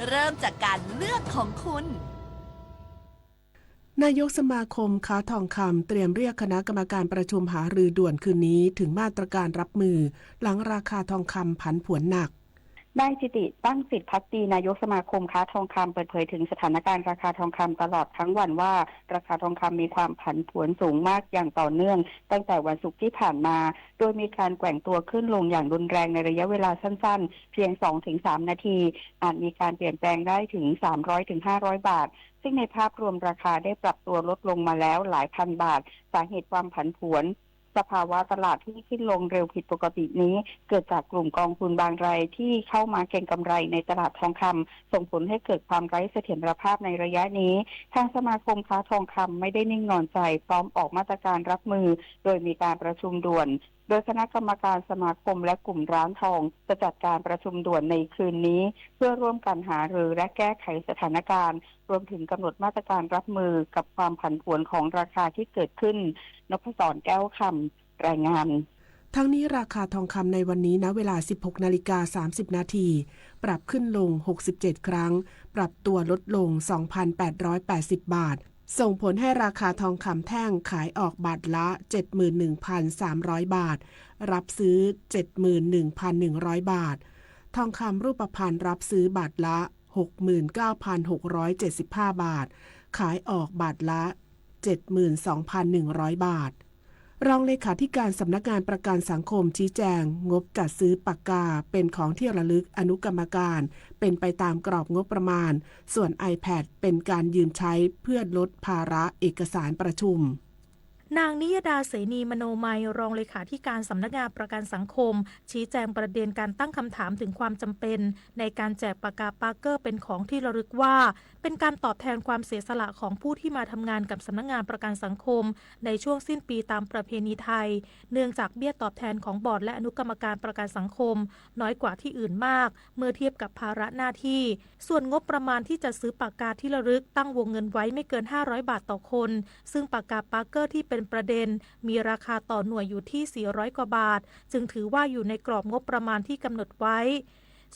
เริ่มจากการเลือกของคุณ นายกสมาคมค้าทองคำเตรียมเรียกคณะกรรมการประชุมหารือด่วนคืนนี้ถึงมาตรการรับมือหลังราคาทองคำผันผวนหนัก นายจิติ ตั้งสิทธิ์ภักดี นายกสมาคมค้าทองคำ เปิดเผยถึงสถานการณ์ราคาทองคำตลอดทั้งวันว่า ราคาทองคำมีความผันผวนสูงมากอย่างต่อเนื่อง ตั้งแต่วันศุกร์ที่ผ่านมา โดยมีการแกว่งตัวขึ้นลงอย่างรุนแรงในระยะเวลาสั้นๆ เพียง สองถึงสาม นาที อาจมีการเปลี่ยนแปลงได้ถึง สามร้อยถึงห้าร้อย บาท ซึ่งในภาพรวมราคาได้ปรับตัวลดลงมาแล้วหลายพันบาท สาเหตุความผันผวน สภาวะตลาดที่ขึ้นลงเร็วผิดปกตินี้ เกิดจากกลุ่มกองทุนบางรายที่เข้ามาเก็งกำไรในตลาดทองคำ ส่งผลให้เกิดความไร้เสถียรภาพในระยะนี้ ทางสมาคมค้าทองคำไม่ได้นิ่งนอนใจ พร้อมออกมาตรการรับมือ โดยมีการประชุมด่วน โดยคณะกรรมการสมาคมและกลุ่มร้านทอง จะจัดการประชุมด่วนในคืนนี้ เพื่อร่วมกันหารือและแก้ไขสถานการณ์ รวมถึงกำหนดมาตรการรับมือกับความผันผวนของราคาที่เกิดขึ้น นพศร แก้วคำ รายงาน ทั้งนี้ราคาทองคำในวันนี้ณเวลา สิบหกนาฬิกาสามสิบนาที ปรับขึ้นลง หกสิบเจ็ด ครั้ง ปรับตัวลดลง สองพันแปดร้อยแปดสิบ บาท ส่งผลให้ราคาทองคำแท่งขายออกบาทละ เจ็ดหมื่นหนึ่งพันสามร้อย บาท รับซื้อ เจ็ดหมื่นหนึ่งพันหนึ่งร้อย บาท ทองคำรูปพรรณรับซื้อบาทละ หกหมื่นเก้าพันหกร้อยเจ็ดสิบห้า บาท ขายออกบาทละ เจ็ดหมื่นสองพันหนึ่งร้อย บาท รองเลขาธิการสำนักงานประกันสังคมชี้แจง งบจัดซื้อปากกาเป็นของที่ระลึกอนุกรรมการ เป็นไปตามกรอบงบประมาณ ส่วน iPad เป็นการยืมใช้เพื่อลดภาระเอกสารประชุม นางนิยดา เสนีมโนมัย รองเลขาธิการสำนักงานประกันสังคม ชี้แจงประเด็นการตั้งคำถามถึงความจำเป็นในการแจกปากกาปาร์เกอร์เป็นของที่ระลึกว่า เป็นการตอบแทนความเสียสละของผู้ที่มาทำงานกับสำนักงานประกันสังคม ในช่วงสิ้นปีตามประเพณีไทย เนื่องจากเบี้ยตอบแทนของบอร์ดและอนุกรรมการประกันสังคม น้อยกว่าที่อื่นมาก เมื่อเทียบกับภาระหน้าที่ ส่วนงบประมาณที่จะซื้อปากกาที่ระลึกตั้งวงเงินไว้ไม่เกิน ห้าร้อย บาทต่อคน ซึ่งปากกาปาร์เกอร์ที่เป็นประเด็น มีราคาต่อหน่วยอยู่ที่ สี่ร้อย กว่าบาท จึงถือว่าอยู่ในกรอบงบประมาณที่กำหนดไว้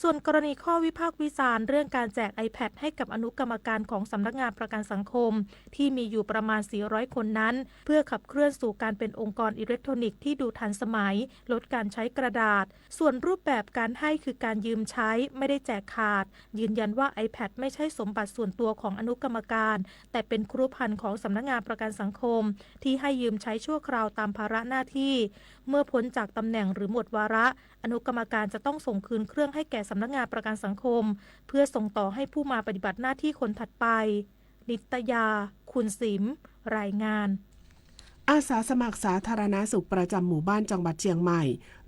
ส่วนกรณีข้อวิพากษ์วิจารณ์เรื่องการแจก iPad ให้กับอนุกรรมการของสำนักงานประกันสังคม ที่มีอยู่ประมาณ สี่ร้อย คนนั้น เพื่อขับเคลื่อนสู่การเป็นองค์กรอิเล็กทรอนิกส์ที่ดูทันสมัย ลดการใช้กระดาษ ส่วนรูปแบบการให้คือการยืมใช้ ไม่ได้แจกขาด ยืนยันว่า iPad ไม่ใช่สมบัติส่วนตัวของอนุกรรมการ แต่เป็นครุพันธ์ของสำนักงานประกันสังคม ที่ให้ยืมใช้ชั่วคราวตามภาระหน้าที่ เมื่อพ้นจากตำแหน่งหรือหมดวาระ อนุกรรมการจะต้องส่งคืนเครื่องให้แก่สำนักงานประกันสังคม เพื่อส่งต่อให้ผู้มาปฏิบัติหน้าที่คนถัดไป นิตยา คุณสิม รายงาน อาสาสมัครสาธารณสุขประจำหมู่บ้านจังหวัดเชียงใหม่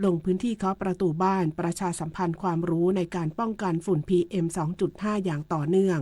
ลงพื้นที่เคาะประตูบ้านประชาสัมพันธ์ความรู้ในการป้องกันฝุ่น พีเอ็ม สองจุดห้า อย่างต่อเนื่อง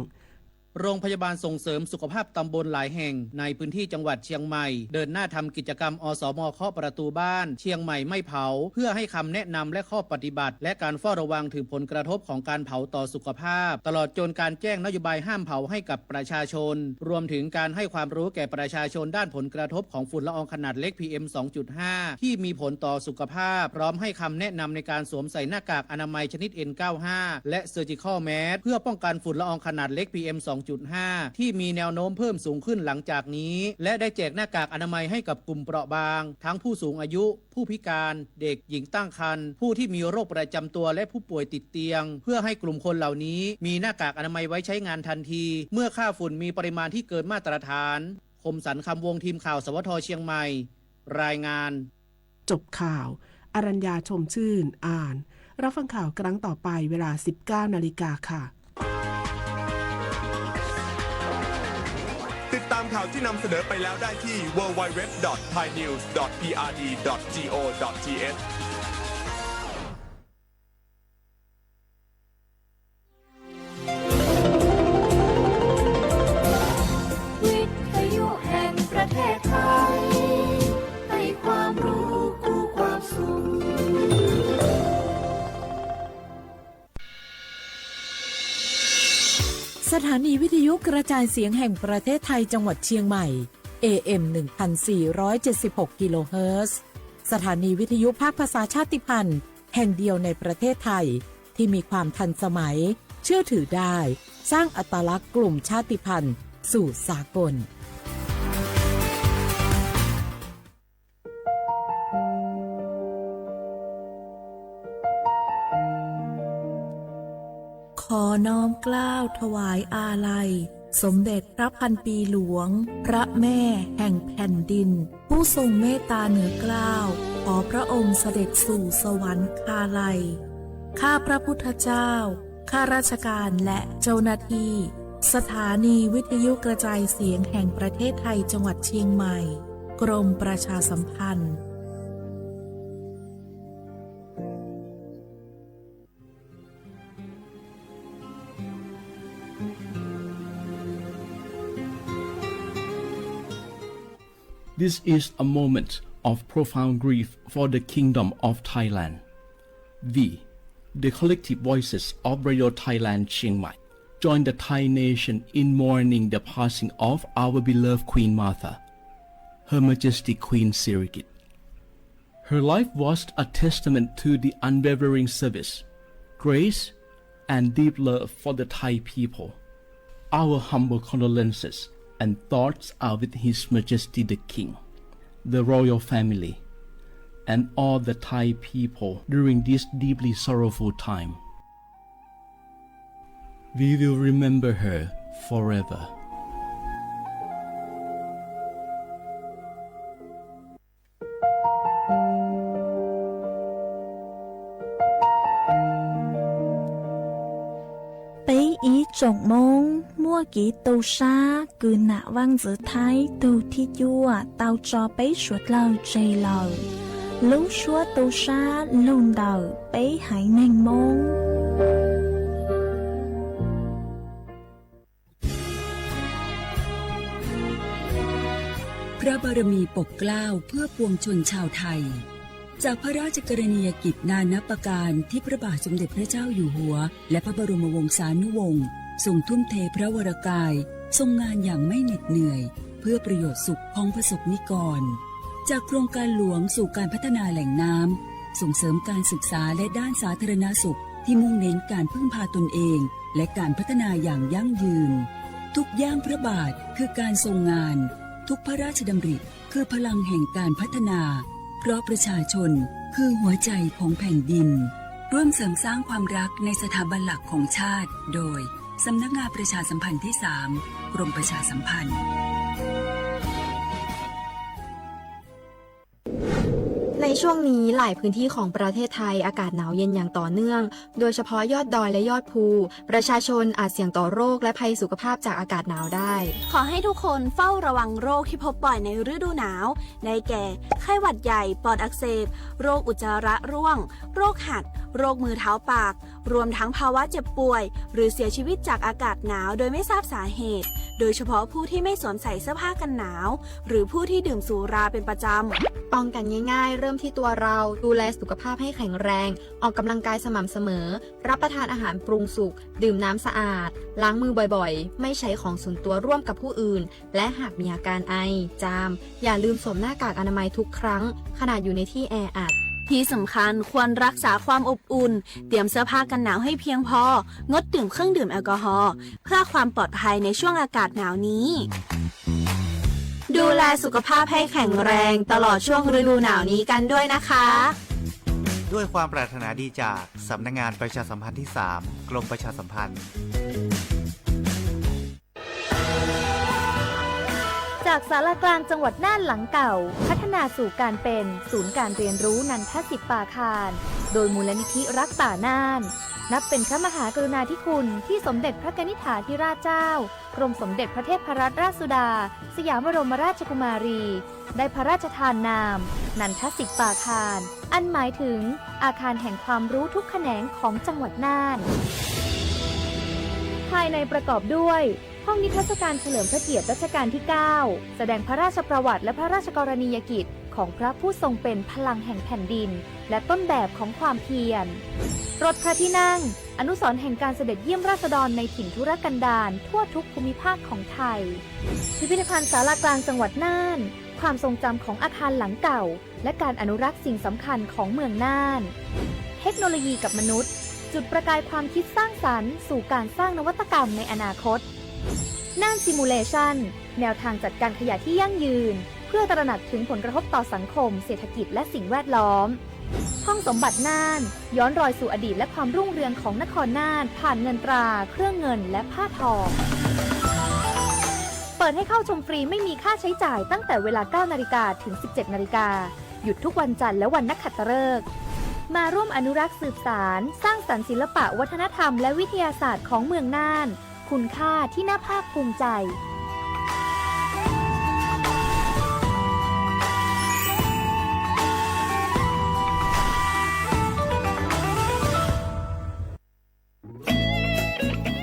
โรงพยาบาลส่งเสริมสุขภาพตำบลหลายแห่งในพื้นที่จังหวัดเชียงใหม่ เดินหน้าทำกิจกรรม อสม เคาะประตูบ้าน เชียงใหม่ไม่เผา เพื่อให้คำแนะนำและข้อปฏิบัติ และการเฝ้าระวังถึงผลกระทบของการเผาต่อสุขภาพ ตลอดจนการแจ้งนโยบายห้ามเผาให้กับประชาชน รวมถึงการให้ความรู้แก่ประชาชนด้านผลกระทบของฝุ่นละอองขนาดเล็ก พีเอ็ม สองจุดห้า ที่มีผลต่อสุขภาพ พร้อมให้คำแนะนำในการสวมใส่หน้ากากอนามัยชนิด เอ็นเก้าห้า และ Surgical Mask เพื่อป้องกันฝุ่นละอองขนาดเล็ก พีเอ็ม สองจุดห้า ที่มีแนวโน้มเพิ่มสูงขึ้นหลังจากนี้ และได้แจกหน้ากากอนามัยให้กับกลุ่มเปราะบาง ทั้งผู้สูงอายุ ผู้พิการ เด็ก หญิงตั้งครรภ์ ผู้ที่มีโรคประจำตัว และผู้ป่วยติดเตียง เพื่อให้กลุ่มคนเหล่านี้มีหน้ากากอนามัยไว้ใช้งานทันที เมื่อค่าฝุ่นมีปริมาณที่เกินมาตรฐาน คมสันต์ คำวงศ์ ทีมข่าว สวท เชียงใหม่ รายงาน จบข่าว อรัญญา ชมชื่น อ่าน รับฟังข่าวครั้งต่อไปเวลา สิบเก้านาฬิกาค่ะ ติดตามข่าวที่นำเสนอไปแล้วได้ที่ ดับเบิลยู ดับเบิลยู ดับเบิลยู ดอท ไทยนิวส์ ดอท พีอาร์ดี ดอท จี โอ ดอท ที เอช วิทยุแห่งประเทศไทย ให้ความรู้คู่ความสุข สถานีวิทยุกระจายเสียงแห่งประเทศไทยจังหวัดเชียงใหม่ เอ เอ็ม หนึ่งพันสี่ร้อยเจ็ดสิบหก กิโลเฮิรตซ์ สถานีวิทยุภาคภาษาชาติพันธุ์ แห่งเดียวในประเทศไทย ที่มีความทันสมัย เชื่อถือได้ สร้างอัตลักษณ์กลุ่มชาติพันธุ์สู่สากล ขอน้อมเกล้าถวายอาลัย สมเด็จพระพันปีหลวง พระแม่แห่งแผ่นดิน ผู้ทรงเมตตาเหนือเกล้า ขอพระองค์เสด็จสู่สวรรคาลัย ข้าพระพุทธเจ้า ข้าราชการและเจ้าหน้าที่ สถานีวิทยุกระจายเสียงแห่งประเทศไทยจังหวัดเชียงใหม่ กรมประชาสัมพันธ์ This is a moment of profound grief for the Kingdom of Thailand. We, the collective voices of Radio Thailand Chiang Mai, join the Thai nation in mourning the passing of our beloved Queen Mother, Her Majesty Queen Sirikit. Her life was a testament to the unwavering service, grace, and deep love for the Thai people. Our humble condolences and thoughts are with His Majesty the King, the royal family, and all the Thai people during this deeply sorrowful time. We will remember her forever. Peb ib tsoom Hmoob muaj kev tu sab kws nam Vaaj Ntxwv Thaib tug thib cuaj tau tso peb suav dlawg tseg lawm. Lub suab tu sab lug ntawm peb haiv neeg Moob. พระบารมีปกเกล้าเพื่อปวงชนชาวไทย จากพระราชกรณียกิจนานับประการที่พระบาทสมเด็จพระเจ้าอยู่หัว และพระบรมวงศานุวงศ์ทรงทุ่มเทพระวรกาย ทรงงานอย่างไม่เหน็ดเหนื่อย เพื่อประโยชน์สุขของประสบนิกร จากโครงการหลวงสู่การพัฒนาแหล่งน้ำ ส่งเสริมการศึกษาและด้านสาธารณสุขที่มุ่งเน้นการพึ่งพาตนเอง และการพัฒนาอย่างยั่งยืน ทุกย่างพระบาทคือการทรงงาน ทุกพระราชดำริคือพลังแห่งการพัฒนา เพราะประชาชนคือหัวใจของแผ่นดิน ร่วมเสริมสร้างความรักในสถาบันหลักของชาติ โดย สำนักงานประชาสัมพันธ์ที่สาม กรมประชาสัมพันธ์ ในช่วงนี้หลายพื้นที่ของประเทศไทยอากาศหนาวเย็นอย่างต่อเนื่อง โดยเฉพาะยอดดอยและยอดภู ประชาชนอาจเสี่ยงต่อโรคและภัยสุขภาพจากอากาศหนาวได้ ขอให้ทุกคนเฝ้าระวังโรคที่พบบ่อยในฤดูหนาว ได้แก่ ไข้หวัดใหญ่ ปอดอักเสบ โรคอุจจาระร่วง โรคหัด โรคมือเท้าปาก รวมทั้งภาวะเจ็บป่วย หรือเสียชีวิตจากอากาศหนาวโดยไม่ทราบสาเหตุ โดยเฉพาะผู้ที่ไม่สวมใส่เสื้อผ้ากันหนาว หรือผู้ที่ดื่มสุราเป็นประจำ ป้องกันง่ายๆ เริ่มที่ตัวเรา ดูแลสุขภาพให้แข็งแรง ออกกำลังกายสม่ำเสมอ รับประทานอาหารปรุงสุก ดื่มน้ำสะอาด ล้างมือบ่อยๆ ไม่ใช้ของส่วนตัวร่วมกับผู้อื่น และหากมีอาการไอ จาม อย่าลืมสวมหน้ากากอนามัยทุกครั้ง ขณะอยู่ในที่แออัด ที่สำคัญควรรักษาความอบอุ่น เตรียมเสื้อผ้ากันหนาวให้เพียงพอ งดดื่มเครื่องดื่มแอลกอฮอล์ เพื่อความปลอดภัยในช่วงอากาศหนาวนี้ ดูแลสุขภาพให้แข็งแรงตลอดช่วงฤดูหนาวนี้กันด้วยนะคะ ด้วยความปรารถนาดีจากสำนักงานประชาสัมพันธ์ที่สาม กรมประชาสัมพันธ์ จากศาลากลางจังหวัดน่านหลังเก่า พัฒนาสู่การเป็นศูนย์การเรียนรู้นันทสิปปาคาร โดยมูลนิธิรักป่าน่าน นับเป็นพระมหากรุณาธิคุณที่สมเด็จพระกนิษฐาธิราชเจ้า กรมสมเด็จพระเทพรัตนราชสุดา สยามบรมราชกุมารี ได้พระราชทานนาม นันทสิปปาคาร อันหมายถึงอาคารแห่งความรู้ทุกแขนงของจังหวัดน่าน ภายในประกอบด้วย ห้องนิทรรศการเฉลิมพระเกียรติรัชกาลที่เก้า แสดงพระราชประวัติและพระราชกรณียกิจของพระผู้ทรงเป็นพลังแห่งแผ่นดิน และต้นแบบของความเพียร รถพระที่นั่ง อนุสรณ์แห่งการเสด็จเยี่ยมราษฎรในถิ่นทุรกันดารทั่วทุกภูมิภาคของไทย พิพิธภัณฑ์ศาลากลางจังหวัดน่าน ความทรงจำของอาคารหลังเก่า และการอนุรักษ์สิ่งสำคัญของเมืองน่าน เทคโนโลยีกับมนุษย์ จุดประกายความคิดสร้างสรรค์สู่การสร้างนวัตกรรมในอนาคต น่าน Simulation แนวทางจัดการขยะที่ยั่งยืน เพื่อตระหนักถึงผลกระทบต่อสังคม เศรษฐกิจ และสิ่งแวดล้อม ท่องสมบัติน่าน ย้อนรอยสู่อดีตและความรุ่งเรืองของนครน่าน ผ่านเงินตรา เครื่องเงิน และผ้าทอ เปิดให้เข้าชมฟรีไม่มีค่าใช้จ่ายตั้งแต่เวลา เก้านาฬิกา ถึง สิบเจ็ดนาฬิกา หยุดทุกวันจันทร์และวันนักขัตฤกษ์ มาร่วมอนุรักษ์สืบสาน สร้างสรรค์ศิลปะวัฒนธรรมและวิทยาศาสตร์ของเมืองน่าน คุณค่าที่น่าภาคภูมิใจ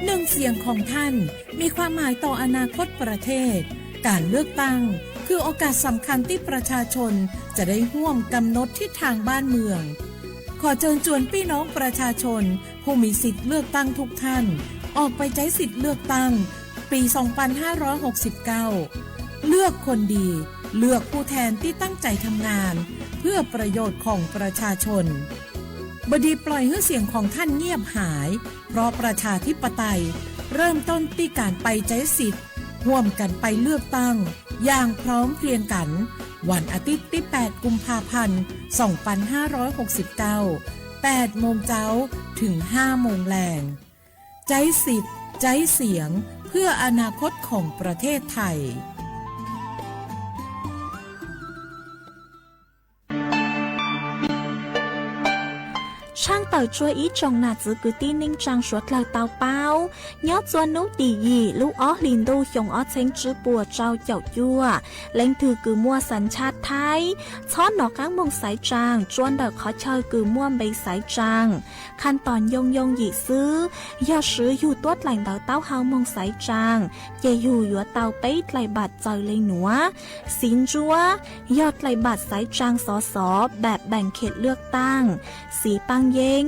หนึ่งเสียงของท่านมีความหมายต่ออนาคตประเทศ การเลือกตั้งคือโอกาสสำคัญที่ประชาชนจะได้ร่วมกำหนดทิศทางบ้านเมือง ขอเชิญชวนพี่น้องประชาชนผู้มีสิทธิ์เลือกตั้งทุกท่าน ออกไปใช้สิทธิ์เลือกตั้งปี สองพันห้าร้อยหกสิบเก้า เลือกคนดี เลือกผู้แทนที่ตั้งใจทำงาน เพื่อประโยชน์ของประชาชน บดีปล่อยให้เสียงของท่านเงียบหาย เพราะประชาธิปไตยเริ่มต้นที่การไปใช้สิทธิ์ ร่วมกันไปเลือกตั้ง อย่างพร้อมเพรียงกัน วันอาทิตย์ที่ แปด กุมภาพันธ์ สองพันห้าร้อยหกสิบเก้า แปดโมงเช้า ถึง ห้าโมงแลง ใช้สิทธิ์ ใช้เสียง เพื่ออนาคตของประเทศไทย Tshaaj tawm tsua ib tsoom nam txwv kwv tij neej tsaa suav dlawg tau paub, nyob tsua nub tim yim lub ob hlis ntuj xyoo ob txheeb tsib puas rau caum cuaj, leej twg kws muaj xas tshaj Thaib, txhob nov qaab moog xaiv tsaa tsua ntawm qhov chaw kws muaj npe xaiv tsaa. Khas tom yoo yoo yim xwb, yog swv yug tuab dlaim ntawv taub hau moog xaiv tsaa, ces yug yuav tau peb dlaim npaam txaws le nuav: xiv ntsuab, yog dlaim npaam xaiv tsaa xov xov npaam npaam khem lwaj taaj; xiv paaj yeeb,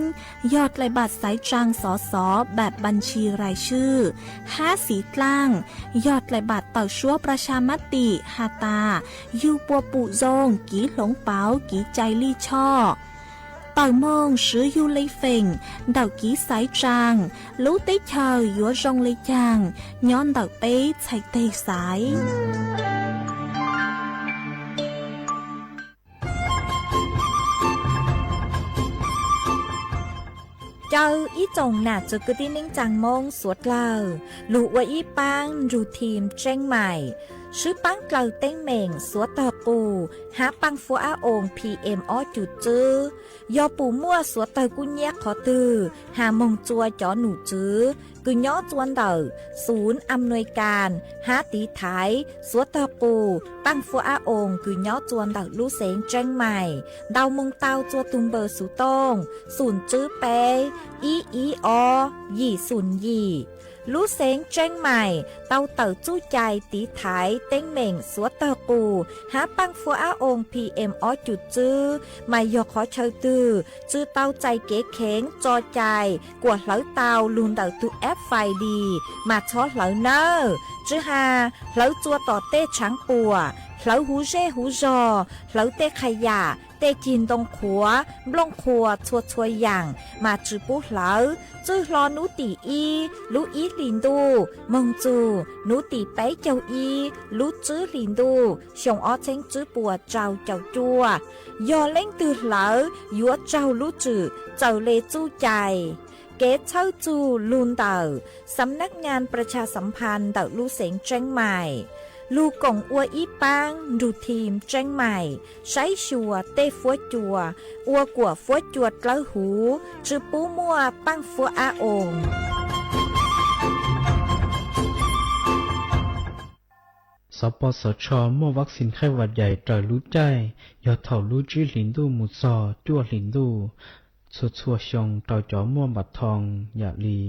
yog dlaim npaam xaiv tsaa xov xov npaam npaam tshis rais swj; hab xiv dlaaj, yog dlaim npaam tawm suab prasha mab tim has tas yug puas pum zoo, kiv hloov pauv, kiv cai lij choj. Tawm moog swv yug le feem ntawm kiv xaiv tsaa, lub teb chaws yuav zoo le caag nyob ntawm peb txhais teg xaiv. Caw ib tsoom nam txwv kwv tij neej tsaa Moob suav dlawg lug ua ib paab nrug thim tseeb maim, swb paab dlaws teeb meem suav tawg qus hab paaj fuab ab oos P M ob cum tswb. Yog pum muaj suav tawg kub nyiab qhov twg has moog tsua cov num tswv kws nyob tsua ntawm xum am nuis kas hab tiv thaiv suav tawg qus paaj fuab ab oos kws nyob tsua ntawm lub xeev tseeb maim ntau moog tau tsua tug npawb xuv tooj xum tswb peb ib ib ob yim xum yim. Lub xeev tseeb maim tau tawm txuj cai tiv thaiv teeb meem suav tawg qus hab paaj fuab ab oos P M ob cum tswb, mas yog qhov chaw twg tsw tau txais kev kheev tso cai kuas hlawv tau lug ntawm tug app Find Dis mas txhob hlawv nawb. Tsw has hlawv tsua tom tej tshaav quas, hlawv huv zej huv zog, hlawv tej qha yam, tej cig ntoo qhuav, nplooj qhuas txhua txhua yaam mas tsw pub hlawv. Txwj hlo nub tim ib lub ib hlis ntuj moog txug nub tim peb caug ib lub tswb hlis ntuj xyoo ob txheeb tswb puas rau caum cuaj, yog leej twg hlawv yuav raug lub tswm txawm le txuj cai. Kev txhawb txug lug ntawm xam nab nyas prasha xam phas ntawm lub xeev tseeb maim, lug koom ua ib paab nrug thim tseeb maim saib xyuas tej fuab cua ua kuas fuab cua dlawb huv tsw pub muaj paaj fuab ab oos. Xov pos xov tsho muaj vaccine qhaij vas dais raws lub caij yog thaum lub tsib hlis ntuj mus txog cuaj hlis ntuj txhua txhua xyoo rau cov muaj npam thoo, yam li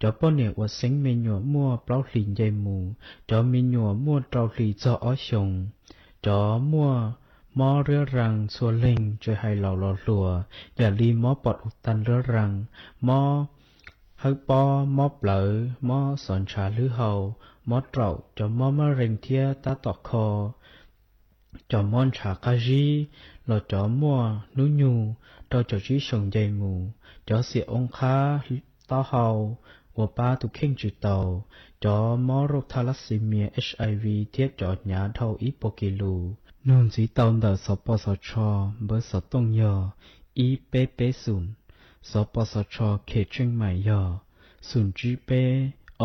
cov poj niam uas xeeb me nyuam muaj plaub hlis nce mus, cov me nyuam muaj rau hlis txog ob xyoos, cov muaj mob riab raa txhua leeg tsis hais laus los hluas, yam li mob pom u tas riab raa, mob hawb pob, mob plawv, mob xov ntshav hlwb hau, mob raum, cov mob mab rees thiab tab tom kho, cov mob ntshav qab zib, los cov muaj hnub nyoog, rau caum tsib xyoos nce mus, cov xiam oob qhab taub hau uas pab tus kheej tsis taus, cov mob rauj tha las xi mias, H I V thiab cov hnyav dhau ib puas kis lus. Nug ntxiv tau ntawm Xov Pos Xov Tsho npawb xov tooj yog ib peb peb xoom, Xov Pos Xov Tsho khem Tsheej Maim yog xoom tsib peb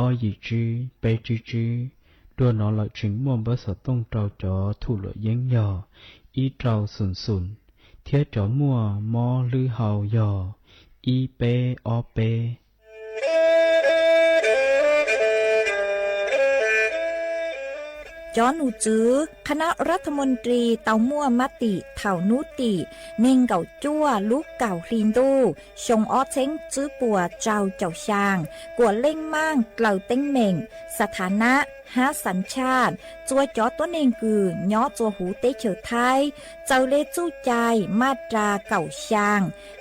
ob yim tsib peb tsib tsib. Dua no lawm tseem muaj npawb xov tooj rau cov thum luam yeeb yog ib rau xoom xoom, thiab cov muaj mob hlwb hau yog ib peb ob peb. Cov nom tswv khab nab rab tha moos ris tau muaj mab tim thaum hnub tim neeg nkaum cuaj lub kaum hli ntuj xyoo ob txheeb tswb puas rau caum xyaa, kuam leej maaj dlaws teeb meem, xa tha nab hab xav tshaj, txua cov tuab neeg kws nyob txua huv teb chaws Thaib txawm le txuj cai maj ras kaum xyaa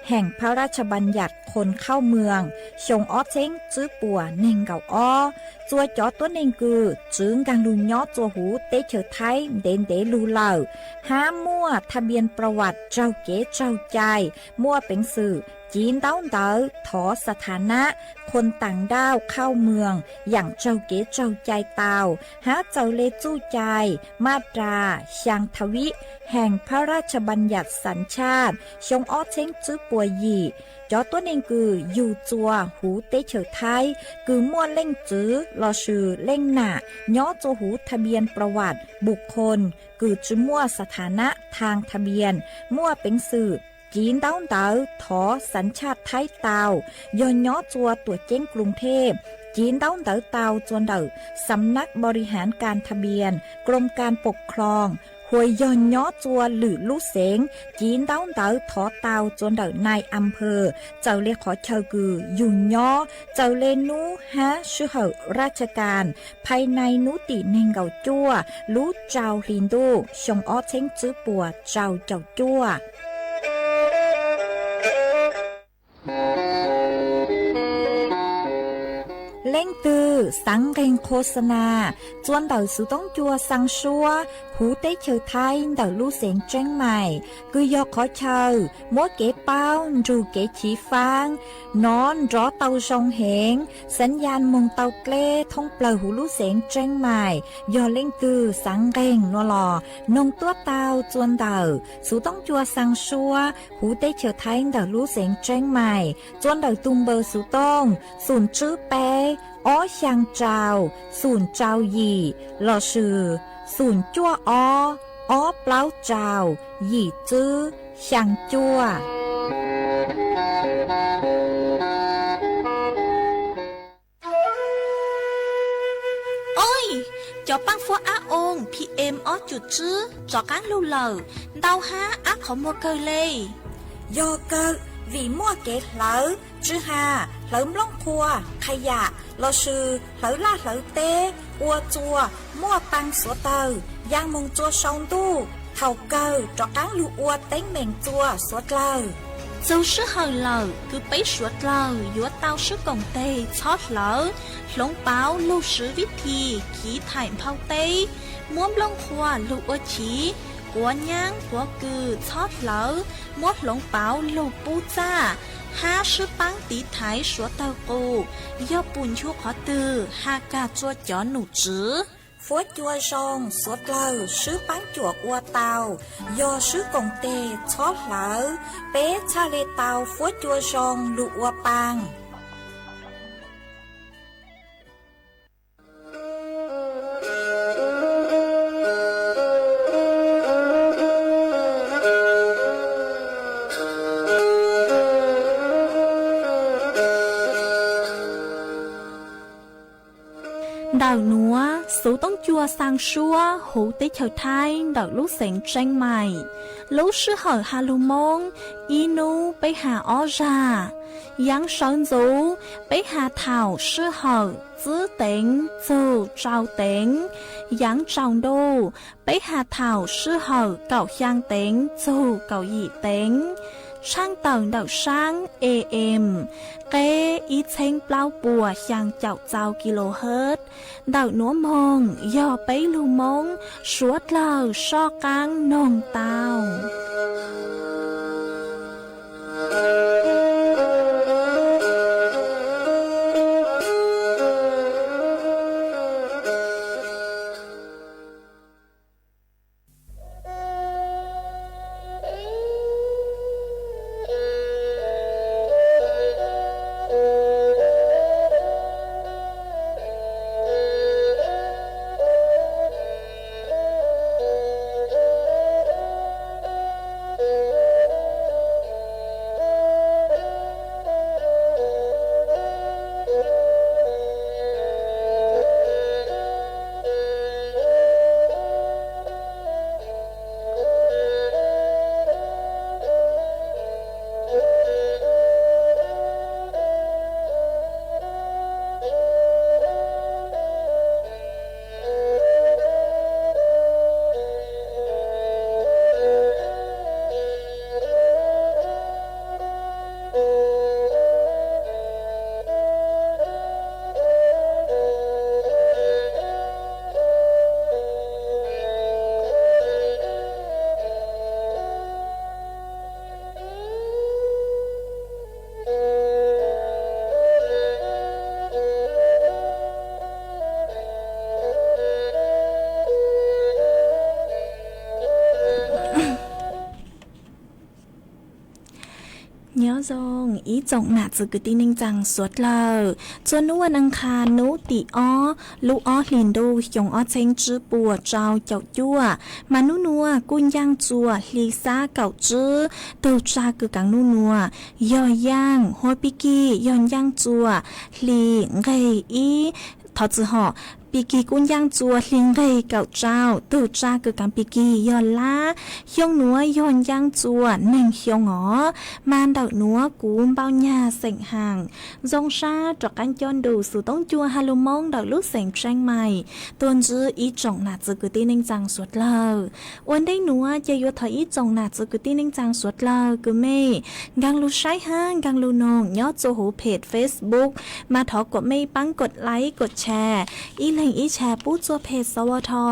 heem phab rab tsha npas yam khoos khauj mws xyoo ob txheeb tswb puas neeg nkaum ob. Txua cov tuab neeg kws txwv nkaag lug nyob txua huv teb chaws Thaib ntev ntev lug lawm, hab muaj tha npias pras vam raug kev tsaug cai, muaj peev xwm civ ntaub ntawv thov xa tha nab khoos taam nrauj khauj mws yaam raug kev tsaug cai tau, hab txawm le txuj cai maj ras xyaa tha vib heem phab rab tsha npas yam xav tshaj xyoo ob txheeb tswb puas yim. Cov tuab neeg kws yug txua huv teb chaws Thaib kws muaj leej txwv lossis leej nam nyob txua huv tha npias pras vam npum khoos kws tsi muaj xa tha nab thaag tha npias, muaj peev xwm civ ntaub ntawv thov xav tshaj Thaib tau, yog nyob txua tuam ceeb Kloos Thej, civ ntaub ntawv tau txua ntawm Xam nab Npau Ri Haav Kas Tha Npias, Kroos Kas Pom Khloos, hua yog nyob txua lwm lub xeev, civ ntaub ntawv thov tau txua ntawm nai am phawm txawm le qhov chaw kws yug nyob, txawm le nub hab sij hawm rab tsha kas phais nai hnub tim neeg nkaum cuaj lub rau hli ntuj xyoo ob txheeb tswb puas rau caum cuaj. Leej twg xaav nqeeg qhua xa nas txua ntawm xuv toob cua xaa suab huv teb chaws Thaib ntawm lub xeev Tseeb Mais, kws yog qhov chaw muab kev paub nrug kev chiv faab nov nrov tau zoo heev, xaav yaj moog tau dleb thoob plawg huv lub xeev Tseeb Mais. Yog leej twg xaav nqeeg nua los noog tuab tau txua ntawm xuv toob cua xaa suab huv teb chaws Thaib ntawm lub xeev Tseeb Mais, txua ntawm tug npawb xuv tooj xoom tswb peb ob xyaa rau xoom rau yim lossis xoom cuaj ob ob plaub rau yim tswb xyaa cuaj. Oj, cov paab fuab ab oo PM ob cum tswb rov qaab lug lawm, ntau hab ab qhov muag kawg le. Yog kawg, vim muaj kev hlawv tswv has, hlawv nplooj qhua, qha yam lossis hlawv laj hlawv teb ua txua muaj paa xuav dlawg, yaa moog txua sau ntuj, thaum kawg rov qaab lug ua teeb meem txua xuav dlawg. Txug sij hawm lawm kws peb suav dlawg yuav tau sib koom teg txhob hlawv, hloov pauv lug swv vib thim chiv thaim nphau teb, muab nplooj qhua lug ua chiv, quav nyaab quav kws txhob hlawv, muab hloov pauv lug pub txaj, hab sib paab tiv thaiv suav dlawg qus, yog pum nchu qhov twg has kag txua cov nom tswv. Fuab cua zoo xuav dlawg sib paab cuam ua tau, yog sib koom teg txhob hlawv, peb txhaj le tau fuab cua zoo lug ua paa. Ntawm nuav xuv toob cua xaa suab huv teb chaws Thaib ntawm lub xeev Tseeb Mais. Lub sij hawm ha lug Moob, ib nub peb ha ob zag. Yaav sawv ntxuv, peb ha thaum sij hawm tsib teev txug rau teev. Yaav tsaus ntuj, peb ha thaum sij hawm kaum xyaa teev txug kaum yim teev. Tshaaj tawm ntawm saab AM, qeb ib txheeb plaub puas xyaa caum txau kilohertz. Ntawm nuav moog yog peb lug Moob suav dlawg soj qaab noog tau. Ib tsoom nam txiv kwv tij neej tsaa suav dlawg, txhua nub ua neej qha nub tim ob lub ob hlis ntuj xyoo ob txheeb tsib puas rau caum cuaj, mas nub nuav kuj ncaaj txuas hli xab kaum tsib tug tsa kws kaav nub nuav yog yaaj huab pig kig yog ncaaj txuas hli nqeg ib, thov txim hom, pig kig kuj ncaaj txuas hli nqeg kaum rau tug tsa kws kaav pig kig yog lab, xyoo nuav yog ncaaj txuas neeg xyoo os. Mas ntawm nuav kuv npau nyag xeem haam zoo sab rov qaab coj nrug xuv toob cua ha lug moob ntawm lub xeem Tseeb Mais tuaj ntsib ib tsoom nam txiv kwv tij neej tsaa suav dlawg. Ua ntej nuav ces yuav thov ib tsoom nam txiv kwv tij neej tsaa suav dlawg kws mej nkaag lug saib hab nkaag lug noog nyob txua huv phem Facebook, mas thov kuas mej paab kod like kod share, ib leeg ib share pub txua phem xov ua tho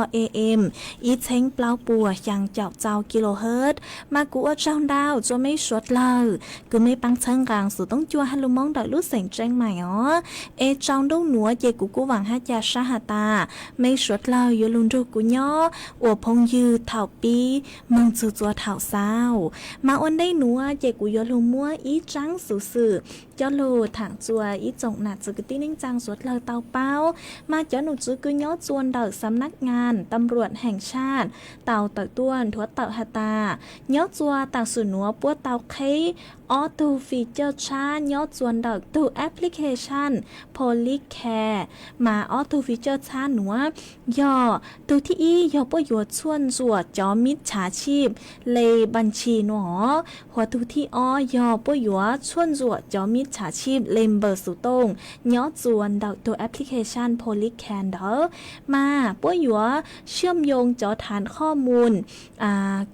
am ib txheeb plaub puas xyaa caum txau kilohertz. Mas kuv ua tsaug ntau txua mej suav dlawg kws mej paab txhawb nqaa xuv toob cua ha lug moob ntawm lub xeem Tseeb Mais os. Es tsaus ntuj nuav ces kuv kuj vaam hab ca sab has tas mej suav dlawg yuav lug nrug kuv nyob ua phooj ywg thaum pib moog txug txua thaum xaus. Mas ua ntej nuav ces kuv yuav lug muab ib tsaab xuv xwm coj lug thaam txua ib tsoom nam txiv kwv tij neej tsaa suav dlawg tau paub. Mas cov nom tswv kws nyob txua ntawm xam nab ngas tam ruam heem saj tau tawm tuaj nthuav tawm has tas nyob txua tam sim nuav puab tau qheb ob tug feature tshab nyob txua ntawm tug application Polycat. Mas ob tug feature tshab nuav yog tug thib ib yog puab yuav txhuaj ntxuam cov mib tshav chij le npam tshis nuav, hos tug thib ob yog puab yuav txhuaj ntxuam cov mib tshav chij le npawb xuv tooj nyob txua ntawm tug application Polycat ntawd. Mas puab yuav siam yoo cov thav qhoj mus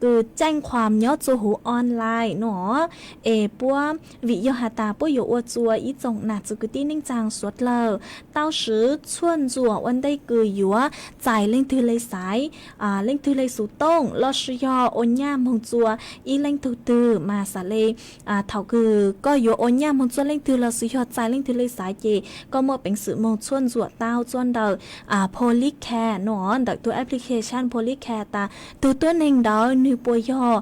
kws caij khuam nyob txua huv online nuav es puab vim yog has tas puab yuav ua txua ib tsoom nam txiv kwv tij neej tsaa suav dlawg tau swv txhuaj ntxuam ua ntej kws yuav txais leej twg le xaiv, leej twg le xuv tooj lossis yog ua nyaj moog txua ib leej tug twg mas xaav le thaum kws koj yuav ua nyaj moog txua leej twg lossis yog txais leej twg le xaiv ces koj muaj peev xwm moog txhuaj ntxuam tau txua ntawm Polycat nuav ntawm tug application Polycat tas tug tuab neeg ntawd nwg puas yog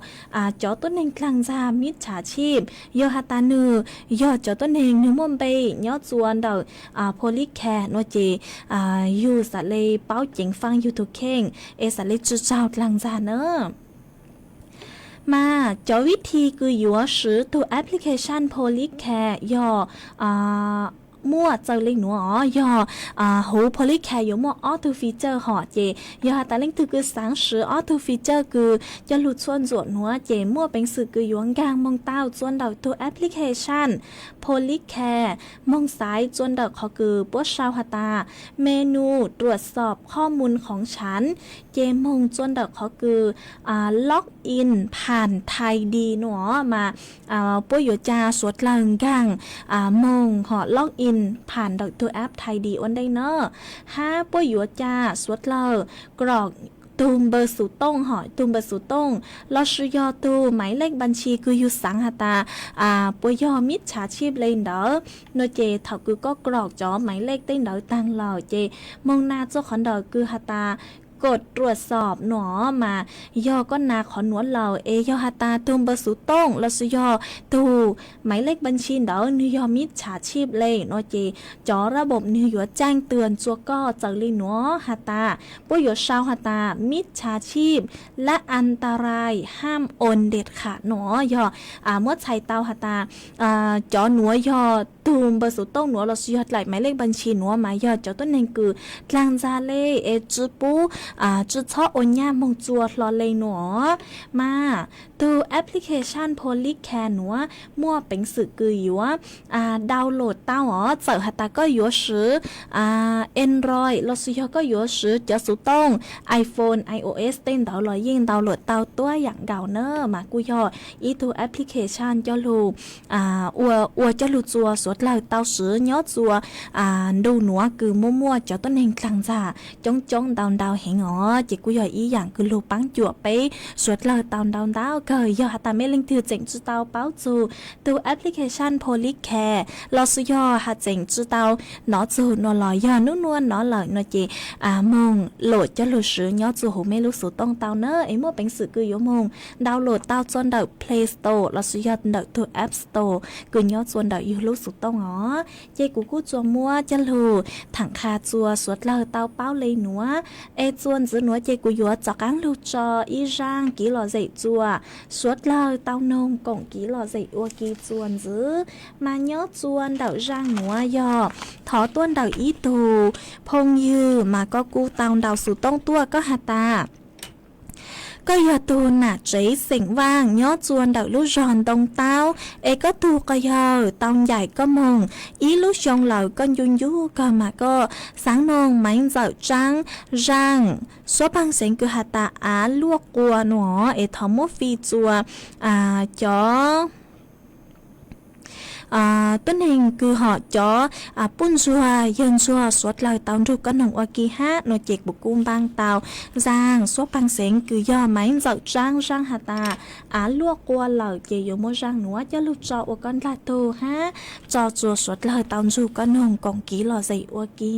cov tuab neeg dlaag ntxag mib tshav chij. Yog has tas nwg yog cov tuab neeg nwg muaj npe nyob txua ntawm Polycat nuav ces yug xaav le paub ceev faaj yug tug kheej es xaav le tsi tsaug dlaag ntxag na. Mas cov vib thi kws yuav swv tug application Polycat yog muaj txawg le nuav os, yog huv Polycat yuav muaj ob tug feature hom ces yog has tas leej twg kws xaav swv ob tug feature kws coj lug txhuaj ntxuam nuav ces muaj peev xwm kws yuav nkaag moog tau txua ntawm tug application Polycat, moog xaiv txua ntawm qhov kws puab sau has tas menu ruam xoom qhoj mus khoov tshav, ces moog txua ntawm qhov kws log in phan Thaib Di nuav mas puab yuav ca suav dlawg nkaag moog hom log in phan ntawm tug app Thaib Di ua ntej na. Hab puab yuav ca suav dlawg krov tug npawb xuv tooj hom tug npawb xuv tooj lossis yog tug maiv lej npam tshis kws yug xaav has tas puas yog mib tshav chij le ntawd nuav ces thaum kws koj krov cov maiv lej tej ntawd taag lawm ces moog nas txua qhov ntawm kws has tas kod ruam xoom nuav mas yog koj nas qhov nuav lawm es yog has tas tug npawb xuv tooj lossis yog tug maiv lej npam tshis ntawd nwg yog mib tshav chij le nuav ces cov rab npoom nwg yuav caij twam txua koj txawm le nuav has tas puab yuav sau has tas mib tshav chij lab an ta rai ham oon dej kham nuav yog muab txhais tau has tas cov nuav yog tug npawb xuv tooj nuav lossis yog dlaim maiv lej npam tshis nuav mas yog cov tuab neeg kws dlaag ntxag le es tsi pub tsi txhob ua nyaj moog txua hlo le nuav. Mas tug application Polycat nuav muaj peev xwm kws yuav download tau os, txawm has tas koj yuav swv Android lossis yog koj yuav swv cov xuv tooj iPhone, iOS tej ntawd los yeej download tau tuab yaam nkaus na. Mas kuj yog ib tug application coj lug ua coj lug txua suav dlawg tau swv nyob txua ntu nuav kws muaj muaj cov tuab neeg dlaag ntxag coob coob ntau ntau heev. no ces kuj yog ib yaam kws lug paab cuam peb suav dlawg tau ntau ntau kawg. Yog has tas mej leej twg tseem tsi tau paub txug tug application Polycare lossis yog has tseem tsi tau nov txug nuav los yog nub nuav nov lawm no ces moog luam coj lug swv nyob txug huv mej lub xuv tooj tau na. Es muaj peev xwm kws yuav moog download tau txua ntawm Play Store lossis yog ntawm tug App Store kws nyob txua ntawm yug lub xuv tooj os. Ces kuv kuj tsuas muab coj lug thaam qha txua suav dlawg tau paub le nuav. Es txua ntxiv nuav ces kuv yuav rov qaab lug tso ib zaaj kiv lom zem txua suav dlawg tau noog koom kiv lom zem ua ke txua ntxiv. Mas nyob txua ntawm zaaj nuav yog thov tuaj ntawm ib tug phooj ywg mas koj kuj tau ntaus xuv tooj tuaj, koj has tas koj yog tug nam tsev xeem Vaaj nyob txua ntawm lub zog Ntoo Taub, es koj tug quas yawg tau ncaim koj moog ib lub xyoo lawm, koj ncu ncu kawg mas koj xaav noog Maiv Ntxawm Tsaab zaaj, suab paag xeev kws has tas av luaj qua no, es thov muab fij txua cov tuab neeg kws hom cov puj ntsuag yawg ntsuag suav dlawg tau nrug koj noog ua ke hab no ces kuv kuj npaaj tau zaaj suab paag xeev kws yog Maiv Ntxawm Tsaab zaaj has tas av luaj qua lawm ces yuav muab zaaj nuav coj lug tso ua koj ndlag tug hab tso txua suav dlawg tau nrug koj noog koom kiv lom zem ua ke.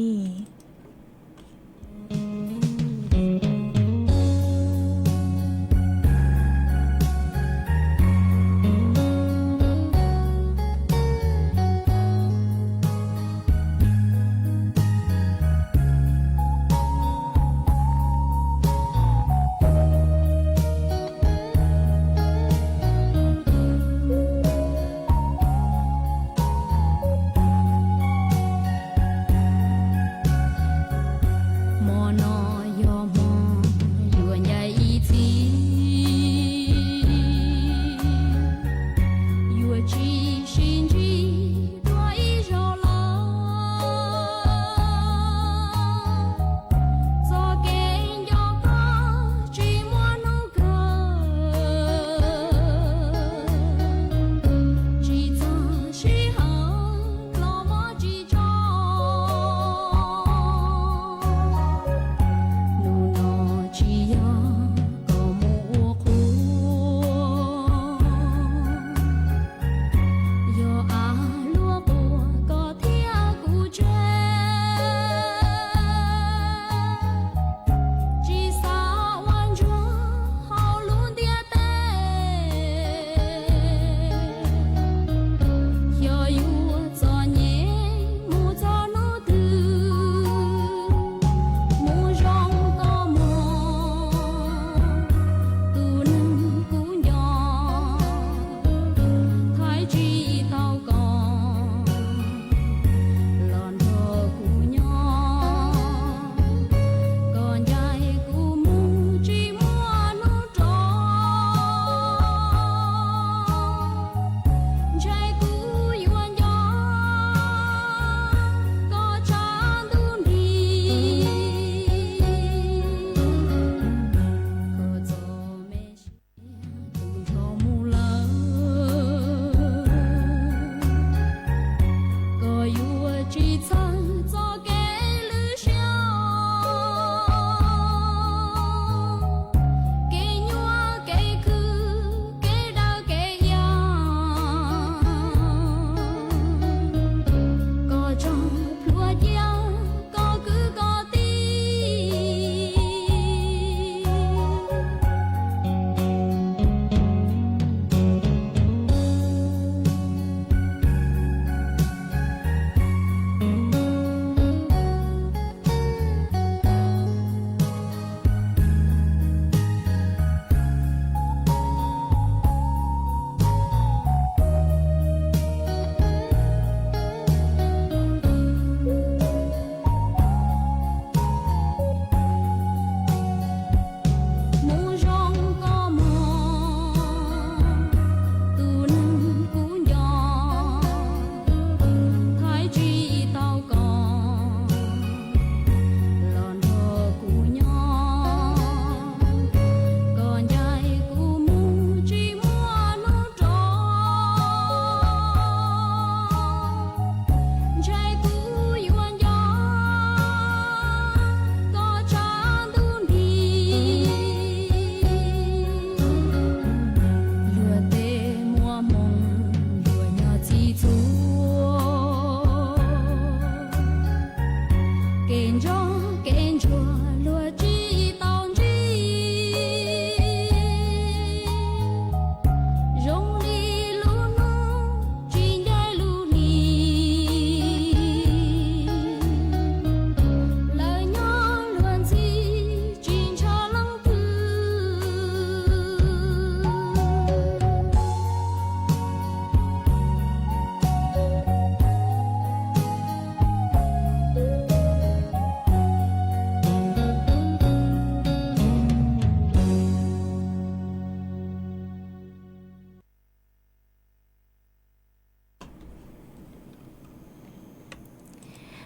Ntsog kev ntsuag luag tsis tau ntsib, zoo li lub hnub tsis ncaim lub hli, lawv nyob luag ntxhi tsis ntshaw leej twg.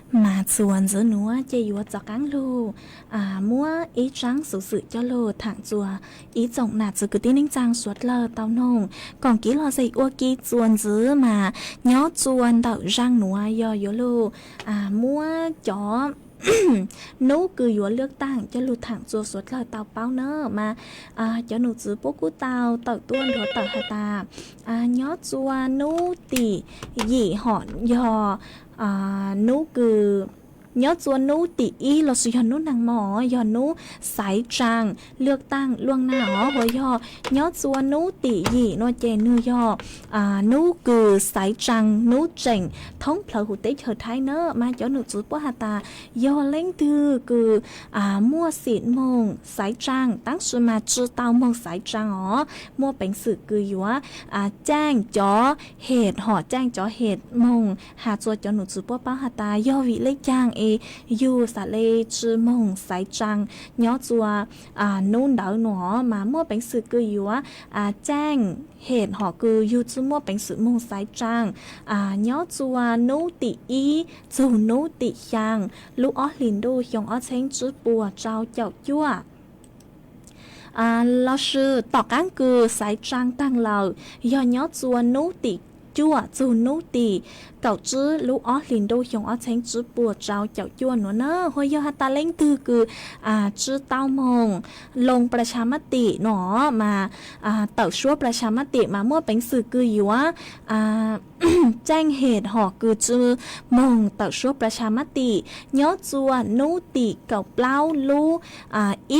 Mas txuas ntxiv nuav ces yuav rov qaab lug muab ib tsaab xuv xwm coj lug thaam txuas ib tsoom nam txiv kwv tij neej tsaa suav dlawg tau noog koom kev lom zem ua ke txuas ntxiv mas nyob txuas ntawm zaaj nuav yog yuav lug muab cov nub kws yuav lwaj taam coj lug thaam txuas suav dlawg tau paub na mas cov num txwv puab kuj tau tawm tuaj nrhuav tawm has tas nyob txuas nub tim yim hom yog nub kws nyob txuas nub tim ib lossis yog nub naag mo yog nub xaiv tsaa lwaj taam luaj naag os, hos yog nyob txuas nub tim yim nuav ces nwg yog nub kws xaiv tsaa nub tseem thoob plawg huv teb chaws Thaib na mas cov num txwv puab has tas yog leej twg kws muaj xim moog xaiv tsaa taab sis mas tsi tau moog xaiv tsaa os, muaj peev xwm kws yuav caaj cov het hom caaj cov het moog has txuas cov num txwv puab paub has tas yog vim le caag es yug xam le tsi moog xaiv tsaa nyob txuas nub ntawd nuav mas muaj peev xwm kws yuav caaj het hom kws yug tsi muaj peev xwm moog xaiv tsaa nyob txuas nub tim ib txug nub tim xyaa lub ob hlis ntuj xyoo ob txheeb tsib puas rau caum cuaj. Lossis tom qaab kws xaiv tsaa taag lawm yog nyob txuas nub tim cuaj txug nub tim kaum tsib lub ob hlis ntuj xyoo ob txheeb tsib puas rau caum cuaj nuav na, hos yog has tas leej twg kws tsi tau moog loo plas xas mab tim nuav mas tawm suab plas xas mab tim mas muaj peev xwm kws yuav caaj het hom kws tsi moog tawm suab plas xas mab tim nyob txuas nub tim kaum plaub lub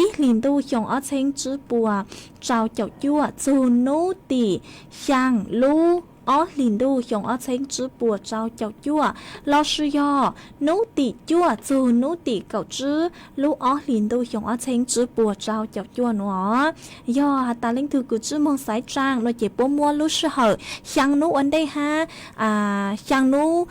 ib hlis ntuj xyoo ob txheeb tsib puas rau caum cuaj txug nub tim xyaa lub ob hlis ntuj xyoo ob txheeb tsib puas rau caum cuaj, lossis yog nub tim cuaj txug nub tim kaum tsib lub ob hlis ntuj xyoo ob txheeb tsib puas rau caum cuaj nuav. Yog has tas leej twg kws tsi moog xaiv tsaa nuav ces puab muab lub sij hawm xyaa nub ua ntej hab xyaa nub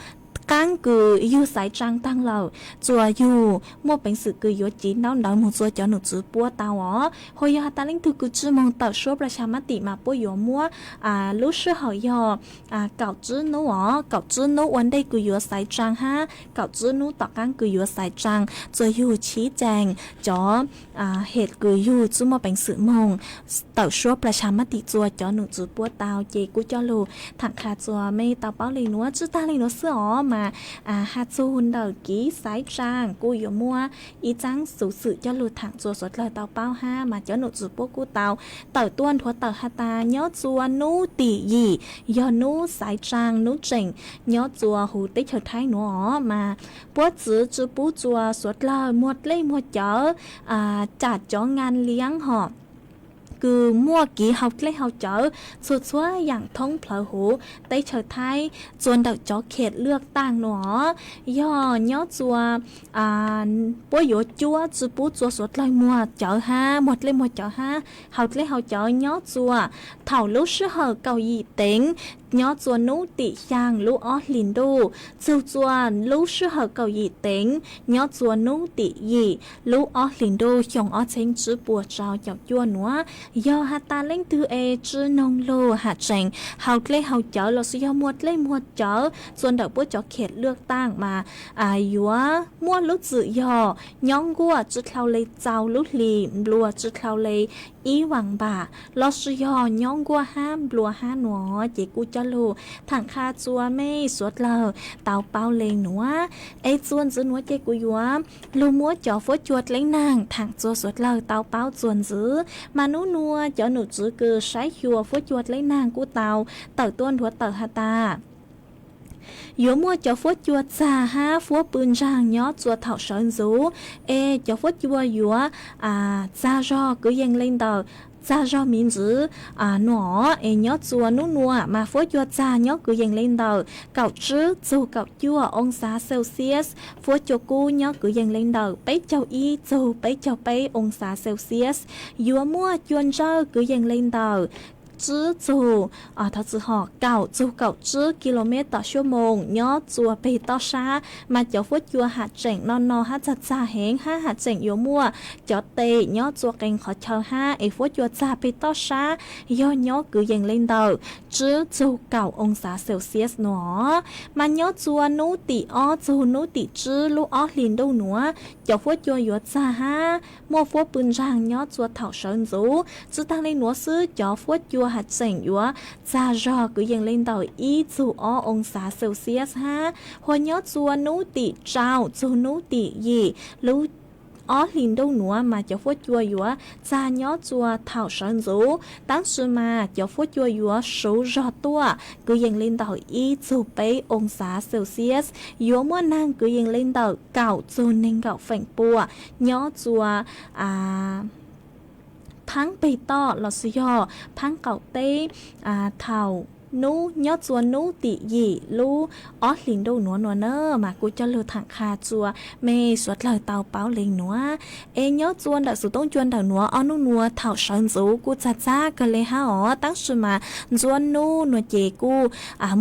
qaab kws yug xaiv tsaa taag lawm txuas yug muaj peev xwm kws yuav civ ntaub ntawv moog txuas cov num txwv puab tau os, hos yog has tas leej twg kws tsi moog tawm suab plas xas mab tim mas puab yuav muab lub sij hawm yog kaum tsib nub os, kaum tsib nub ua ntej kws yuav xaiv tsaa hab kaum tsib nub tom qaab kws yuav xaiv tsaa txuas yug chiv caas cov het kws yug tsi muaj peev xwm moog tawm suab plas xas mab tim txuas cov num txwv puab tau. Ces kuj coj lug thaam qha txuas mej tau paub le nuav. Tsi taag le nuav xwb os mas has txug ntawm kev xaiv tsaa kuj yuav muaj ib tsaab xuv xwm coj lug thaam txuas suav dlawg tau paub hab mas cov num txwv puab kuj tau tawm tuaj nrhuav tawm has tas nyob txuas nub tim yim yog nub xaiv tsaa nub tseem nyob txuas huv teb chaws Thaib nuav os mas puab txwv tsi pub txuas suav dlawg muag dlej muag cawv, tsam cov nkaa liab hom kws muaj kev hau dlej hau cawv txhua txhua yaam thoob plawg huv teb chaws Thaib txuas ntawm cov khet lwaj taam nuav os. Yog nyob txuas puab yuav cuab tsi pub txuas suav dlawg muag cawv hab muag dlej muag cawv hab hau dlej hau cawv nyob txuas thaum lub sij hawm kaum yim teev nyob txuas nub tim xyaa lub ob hlis ntuj txug txuas lub sij hawm kaum yim teev nyob txuas nub tim yim lub ob hlis ntuj xyoo ob txheeb tsib puas rau caum cuaj nuav. Yog has tas leej twg es tsi noog lug ham tseem hau dlej hau cawv lossis yog muag dlej muag cawv txuas ntawm puab cov khet lwaj taam mas yuav muaj lub txwm yog nyob nkuaj tsi dlhau le txaus lub hlis, nplua tsi dlhau le ib vaam npam, lossis yog nyob nkuaj hab nplua hab nuav. Ces kuj coj lug thaam qha txuas mej suav dlawg tau paub le nuav. Es txuas ntxiv nuav ces kuv yuav lug muab cov fuab cua dleb naag thaam txuas suav dlawg tau paub txuas ntxiv. Mas nub nua cov num tswv kws saib xyuas fuab cua dleb naag kuj tau tawm tuaj nrhuav tawm has tas Yuav muaj cov fuab cua txag hab fuab pw ntsaag nyob txua thaum sawv ntxuv, es cov fuab cua yuav txag zog kwv yees le ntawm txag zog miv ntxwv nua, es nyob txua nub nua mas fuab cua txag nyob kwv yees le ntawm kaum tsib txug kaum cuaj oo xav Celsius, fuab cua kub nyob kwv yees le ntawm peb caug ib txug peb caug peb oo xav Celsius. Yuav muaj cua ntsawj kwv yees le ntawm tsib txug, thov txwm hom, kaum txug kaum tsib ki lo mev tom xuab moos nyob txua peg toj sab, mas cov fuab cua ham tseem no no hab txag txag heev hab ham tseem yuav muaj cov tes nyob txua qee qhov chaw hab es fuab cua txag peg toj sab yog nyob kwv yees le ntawm tsib txug kaum oo xav Celsius nua. Mas nyob txua nub tim ob txug nub tim tsib lub ob hlis ntuj nuav, cov fuab cua yuav txag hab muaj fuab pw ntsaag nyob txua thaum sawv ntxuv. Tsi taag le nuav xwb, cov fuab cua ham tseem yuav txag zog kwv yees le ntawm ib txug ob oo xav Celsius hab. Hua nyob txua nub tim rau txug nub tim yim lub ob hlis ntuj nuav mas cov fuab cua yuav txag nyob txua thaum sawv ntxuv, tab sis mas cov fuab cua yuav suv zog tuaj kwv yees le ntawm ib txug peb oo xav Celsius, yuav muaj neeg kwv yees le ntawm kaum txug neeg nkaum feem pua nyob txua phaab peg toj los sis yog phaab qaum teb thaum nub nyob txua nub tim yim lub ob hlis ntuj nuav nua na. Mas kuj coj lug thaam qha txua mej suav dlawg tau paub le nuav. Es nyob txua ntawm xuv toob cua ntawm nuav ob nub nua thaum sawv ntxuv kuj txag txag kawg le hab os, tab sis mas ntxuab nub nua ces kuj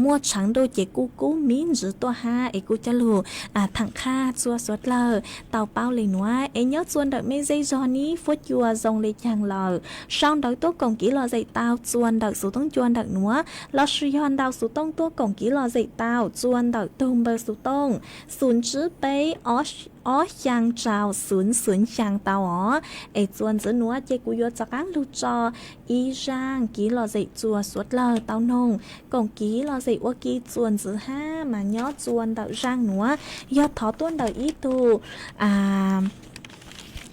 muaj tshaav ntuj ces kuj kub miv ntsis tuaj hab. Es kuj coj lug thaam qha txua suav dlawg tau paub le nuav. Es nyob txua ntawm mej zej zog nib fuab cua zoo le caag lawm, sau ntawv tuab koom kiv lom zem tau txua ntawm xuv toob cua ntawm nuav, los sis yog ntau xuv toob tuab koom kiv lom zem tau txua ntawm tug npawb xuv toob xum tsib peb ob xyaa rau xum xum xyaa tau os. Es txua ntxiv nuav ces kuv yuav rov qaab lug tso ib zaaj kiv lom zem txua suav dlawg tau noog koom kiv lom zem ua ke txua ntxiv hab. Mas nyob txua ntawm zaaj nuav yog thov tuaj ntawm ib tug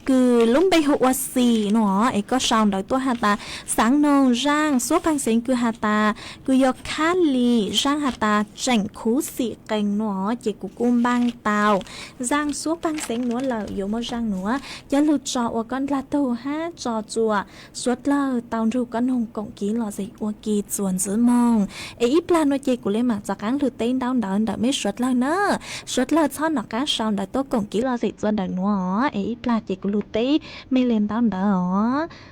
kws lub npe hu ua Xis nua, es koj sau ntawv tuaj has tas xaav noog zaaj xuab paag xeev kws has tas kws yog Khab Lis, zaaj has tas tseem khuv xim qees nua, ces kuv kuj npaaj tau zaaj xuab paag xeev nuav lawm. Yuav muaj zaaj nuav coj lug tso ua koj ndlag tug hab tso txua suav dlawg tau nrug koj noog koom kiv lom zem ua ke txua ntxiv moog. Es ib plag nuav ces kuv le maam rov qaab lug teb ntaub ntawv ntawm mej suav dlawg na. Suav dlawg txhob nov qaab sau ntawv tuaj koom kiv lom zem txua ntawm nuav os. Es ib plag ces kuv lug teb mej le ntaub ntawv os.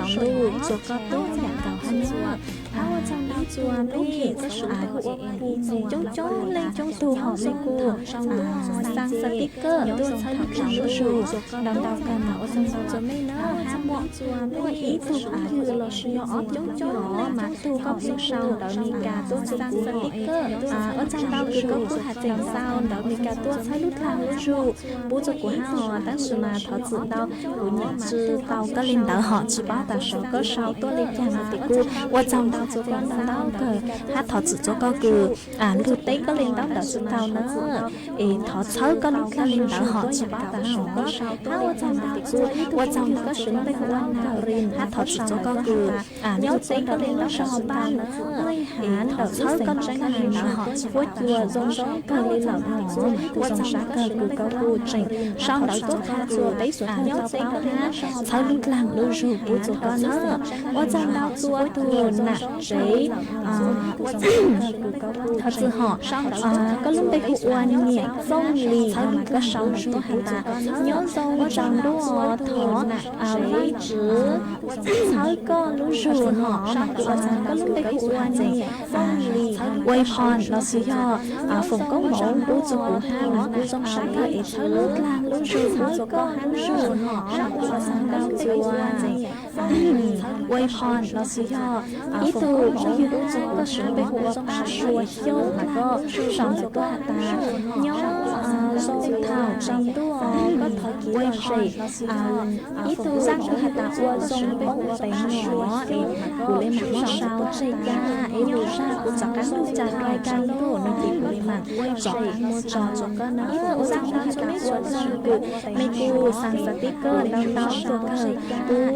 saum ntuj txuas koj tub yam nkaus hab na. Ib txhia mej coob coob leej coob tug hom mej kuj xaa xativ kawm tuaj txhawb lub dlaag lub zug ntau ntau kawg mas ua tsaug ntau txhua mej na. Hab muaj ib tug phooj ywg los sis yog ob tug phooj ywg mas koj kuj sau ntawv Meskas tuaj txhawb lub dlaag lub zug. Ua tsaug ntau kws koj kuj has txheem sau ntawv Meskas tuaj txhawb lub dlaag lub zug pub txug kuv hab os. Tab sis mas thov txim ntau, kuv nyam tsi tau koj le ntawv hom tsi paub tas saum koj sau tuaj le caag no ces kuj ua tsaug ntau txhua koj ntau kawg hab thov txim txhua koj kws lug teb koj le ntaub ntawv tsi tau na. Es thov txhawb koj lub dlaag le ntawv hom tsi paub tas saum koj sau tuaj le caag no ces kuj ua tsaug ntau kawg, koj swv lub npe hu ua Nas Ris hab thov txim txhua koj kws nyob teb koj le ntaub zog paj na. Es thov txhawb koj lub dlaag le ntawv hom tsi huab cua zoo zoo kawg le lawm no. Ua tsaug ntau kawg kws koj kuj tseem sau ntawv tuaj qha txug peb suav dlawg tau paub hab txhawb lub dlaag lub zug pub txug koj na. Ua tsaug ntau txhua tug Nam Tsev. Thov txim hom, koj lub npe hu ua Niam Txooj Lis no mas koj sau no tuaj has tas nyob zoo tsaug ntuj, thov Nam Tsev txhawb koj lub zug hom mas kuj ua tsaug ntau kws koj kuj has txheem ua ib phom los sis yog foom koob moov pub txug kuv hab mas kuj zoo sab kawg es txhawb lub dlaag lub zug pub txug koj hab lub zug hom mas kuj ua tsaug ntau txhua. Ua ib phom los sis yog ib tug phooj ywg koj swv lub npe hu ua Paj Suav Xyooj mas koj sau ntawv tuaj has tas nyob zoo thaum tsaus ntuj koj thov kev lom zem. Ib tug zaj kuj has tas ua zoo poob peev no es kuv le mam muab sau tseg ca es lwm zaj kuv rov qab lug ca rau ca lug no ces kuv le mam rov qab muab tso rua koj na. Ua tsaug ntau txhua mej suav dlawg kws mej kuj xaa xativ kawm ntau ntau txhua kawg pub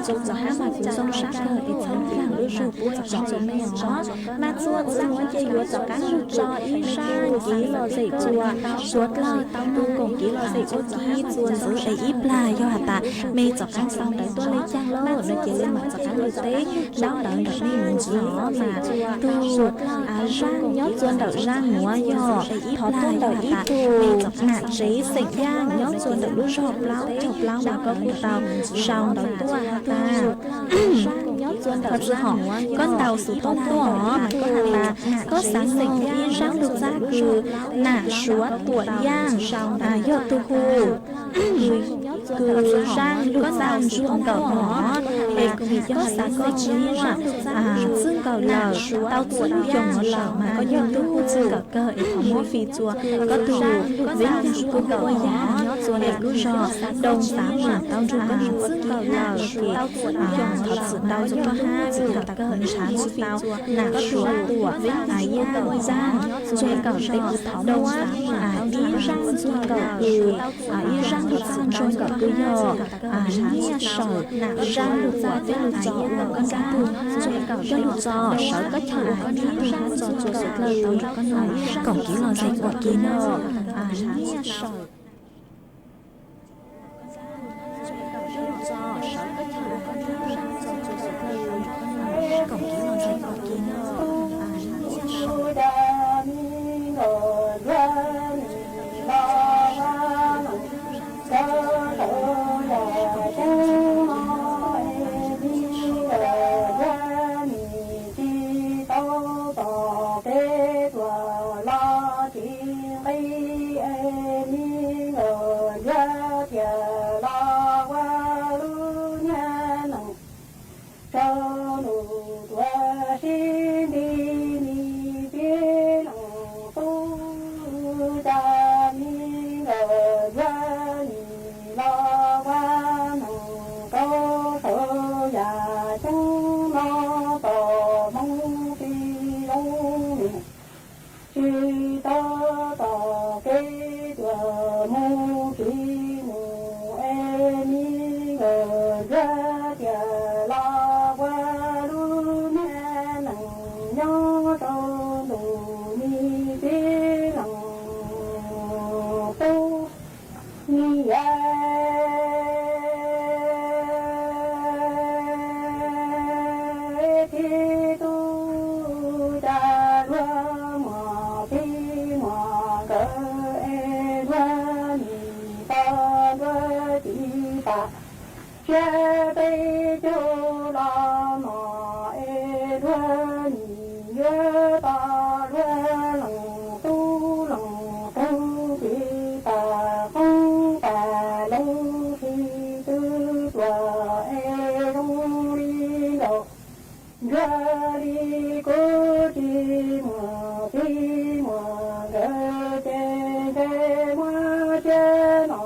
txug txhua hab mas kuv zoo sab kawg es txhawb lub dlaag lub zug pub txug txhua mej os. Mas txhua txhua nuav ces yuav rov qab lug tso ib zaj kev lom zem rua suav dlawg tau mloog koom kev lom zem ua ke txhua ntxiv es ib plag yog has tas mej rov qab sau ntawv tuaj le caag lawm no ces le mam rov qab lug teb ntaub ntawv ntawm mej mus ntxiv os. Mas tug zaj nyob txua ntawm zaj nuav yog thov tuaj ntawm ib tug Nam Tsev xeem Yaaj nyob txua ntawm lub zog Plaub Caug Plaub mas koj kuj tau sau ntawv tuaj has tas Thov txim hom, koj ntaus xov tooj tuaj os mas koj has tas koj xav noog ib zaj lug txaj kws Nam Suav Tuam Yaaj yog tug hu kws zaj lug txaj ntsuag nkaus no, es koj xav noog txug ib zaj txwj nkaus lawm, tau txwj xyoo lawm mas koj yog tug hu txwj nkaus kawg es thov muab fij txua koj tug. Vim yog koj hu ua yam nyob txua ntawm lub zog Doo Xav Mam tau nrug koj hu ua ke na, thov txim ntau rua koj hab txwj nkaus kawg ntshaw tsis tau Nam Suav Tuam Yaaj zaj ntsuag nkaus tes kws thov muab ib zaj ntsuag nkaus kws ib zaj lug txaj ntsuag nkaus kws yog Nyiaj Sawm zaj lug txaj, peb lug tso ua koj nrab tug, coj lug tso sawv koj chaw ua koj nrab tug hab tso txua suav dlawg tau nrug koj nug koom kev lom zem ua ke no. Nyiaj Sawm Rau nus tuav sib nti mi peb leej tub, cas mi nkawd yuav nim los ua neeg rau saum yam xyoob no tom Hmoob tsis zoo li. Tib tog tom kev tuaj mus tsis mus es me nkawd ntsuag tias los ua lub niag neej nyob rau ntuj, me txiv leej tub, me yawm txiv tub, cas luag muaj txiv muaj nkawd es luag nim tau ntuag tsis pam siab peb caug los no es luag nim yuav tau luag leej tub leej qub tsis tas qoob tas loo, sib tw tuaj es zoo li nkaus. Ntsuag li kuv tsis muaj txiv muaj nkawm ces ntshe muab tsiab no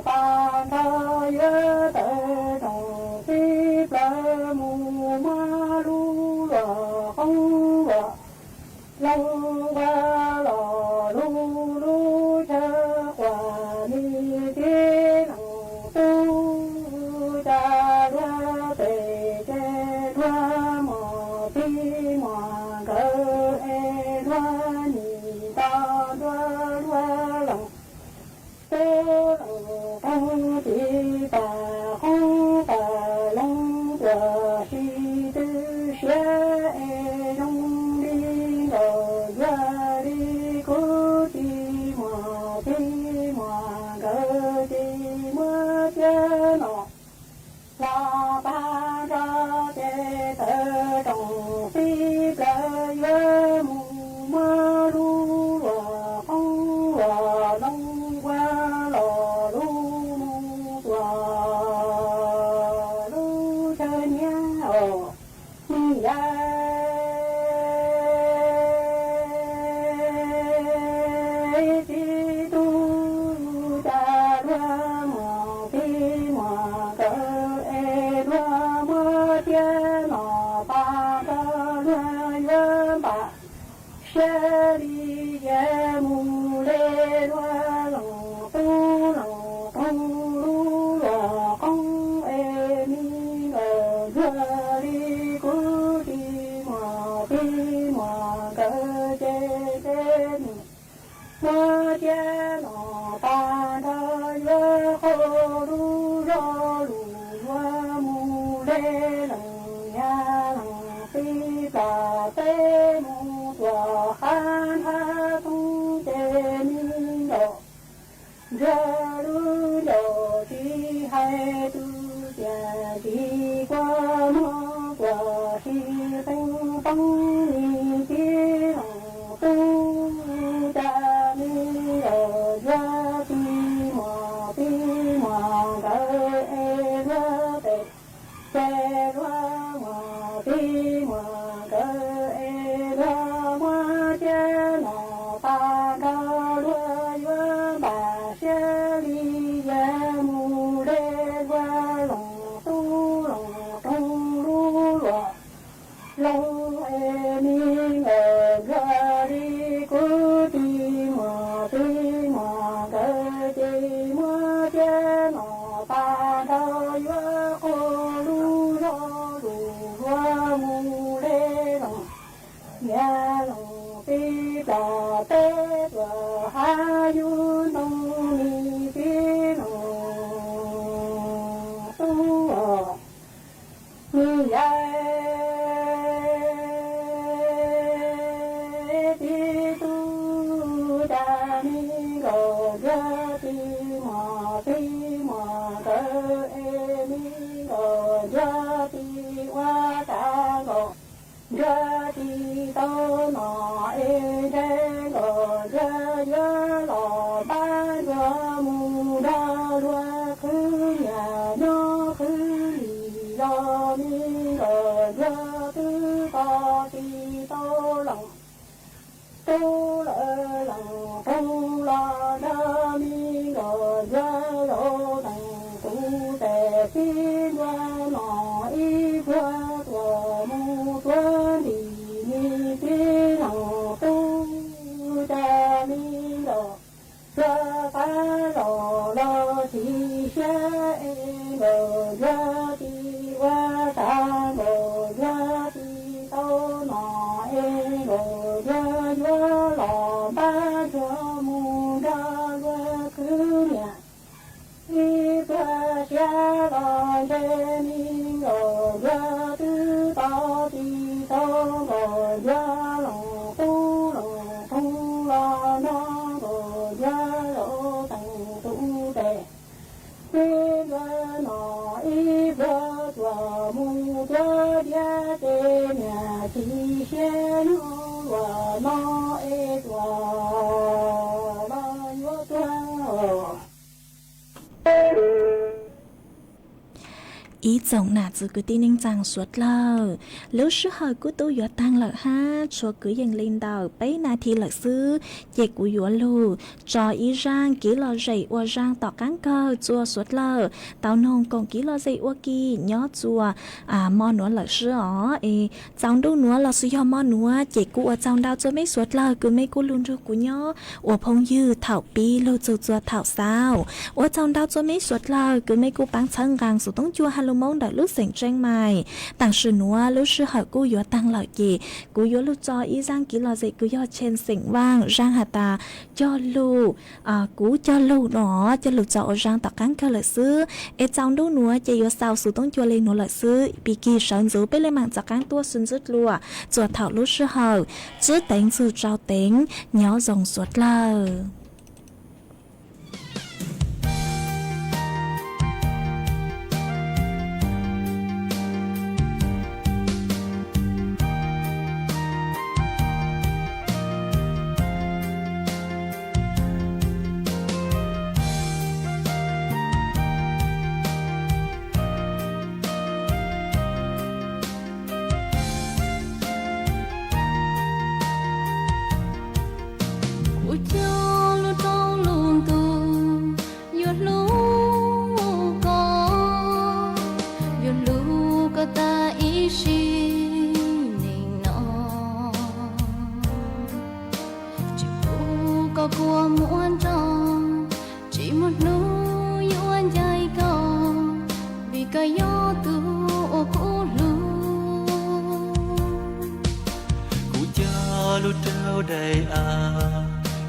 pab nrho yuav tawm rooj txib plaws mus muab lub luam qoob luam loo ua los lub lub chaw quas, me txiv leej tub, cas luag pem ces luag muaj txiv muaj nkawm es luag nim tau ntuag luag leej tub leej qub tsis tas qoob tas loo, tuaj sib tw siab es zoo li nkaus. Ntsuag li kuv tsis muaj txiv muaj nkawm ces muab tsiab no los pab nrho ces tawm rooj txib plaws yuav mus muab lub luam qoob luam loo ua los lub mus tuaj lub chaw nyiav os, me yawm txiv tub, cas luag muaj txiv muaj nkawm es luag muab tsiab no pab nrho luag yuav npam siab li yam mus le luag leej tub leej qub lub luam qoob es me nkawm. Ntsuag li kuv tsis muaj txiv muaj nkawm ces ntshe nim muab tsiab no pab nrho yuav qhov lub zog lus luag mus le leej niam leej txiv plam teb mus tuaj qab nthab xoob ces me nraum nruab lub nraum tsis hais tus tiam tsis kua muag kua si qeej poob, me txiv leej tub, cas me yawm ntsuag tsis muaj txiv muaj nkawm es luag pem ces luag muaj txiv muaj nkawm es luag muab tsiab no pab nrho luag yuav npam siab li yam mus le luag leej tub leej qub lub luam loo es me nkawm. Ntsuag li kuv tsis muaj txiv muaj nkawm ces muab tsiab no pab nrho yuav qhov lub zog lus luag mus le leej niam leej txiv plam teb tuaj hav yug ntoo, me txiv leej tub, me yawm txiv tub, cas me nkawm ntsuag tsis muaj txiv muaj nkawm es me nkawm ntsuag tsis ua cas nkaus. Ntsuag tsis tau no es ntshe nkawm ntsuag yuav los npab ntsuag mus nrog luag khwv nyiaj nyob khwv lis los, me nkawm ntsuag twb tau tsis tau leej tub lawm leej qub los nrog me nkawm ntsuag zaum teem tus tes txiv ntuag no ib pluag tuaj mus tuav ntim, me txiv leej tub, cas me nkauj, yuav qab los los tsis siab es nkauj yuav tsis ua tag, nkauj yuav tsis tau no es nkauj yuav yuav los npaj tsuag mus nrog luag khwv niam. Ib pliag siab los ntshe me nkauj yuav twb tau tsis tau, nkauj yuav los qub los qub los no, nkauj yuav los teem tus tes. Ib pliag no ib pliag tuaj mus tuaj diav ces niam tsis siab no, luag no es tuaj los yuav tuag. Ib tsoom nam txiv kwv tij neej tsaa suav dlawg, lub sij hawm kuj tub yuav taag lawm hab, tshuav kwv yees li ntawm peb nas this lawm xwb, ces kuv yuav lug tso ib zaaj kev lom zem ua zaaj tom qaab kawg txua suav dlawg tau noog koom kev lom zem ua ke nyob txua mo nuav lawm xwb os. Es txaus ntuj nuav lossis yog mo nuav ces kuj ua tsaug ntau txua meb suav dlawg kws meb kuj lug nrug kuv nyob ua phooj ywg thaum pib lug txug txua thaum xaus. Ua tsaug ntau txua meb suav dlawg kws meb kuj paab txhawb nqaa xuv toob cua hab lug Moob ntawm lub xeem Tseeb Maim. Taam sim nuav lub sij hawm kuj yuav taag lawm ces kuv yuav lug tso ib zaaj kev lom zem kws yog tshee xeem Vaaj, zaaj has tas cog lug, kuv cog lug no, cog lug txog ua zaaj tom qaab kawg lawm xwb. Es txaus ntuj nuav ces yuav xaus xuv toob cua le nuav lawm xwb, pig kig sawv ntxuv peb le maam rov qaab tuaj sib ntsib dlua txua thaum lub sij hawm tsib teev txug rau teev, nyob zoo suav dlawg. Kuv cog lug rau lub ntuj yuav hlub koj, yuav hlub koj tas ib sim neej no. Tsis pub koj kua muag nrog, tsis muaj hnub yuav ncaim koj, vim koj yog tug uas kuv hlub. Kuv cog lug rau daim av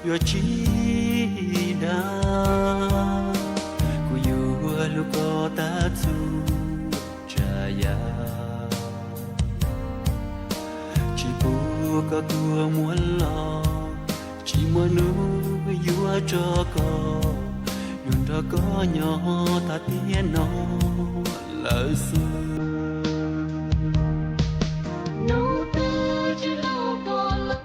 yuav tsim dag, kuv yuav hlub koj tas txhua tsav yam. Tsis pub koj kua muag los, tsis muaj hnub yuav tso koj, yuav nrog koj nyob tas tiam no lawm xwb. Hnub twg tsis hlub koj lawm.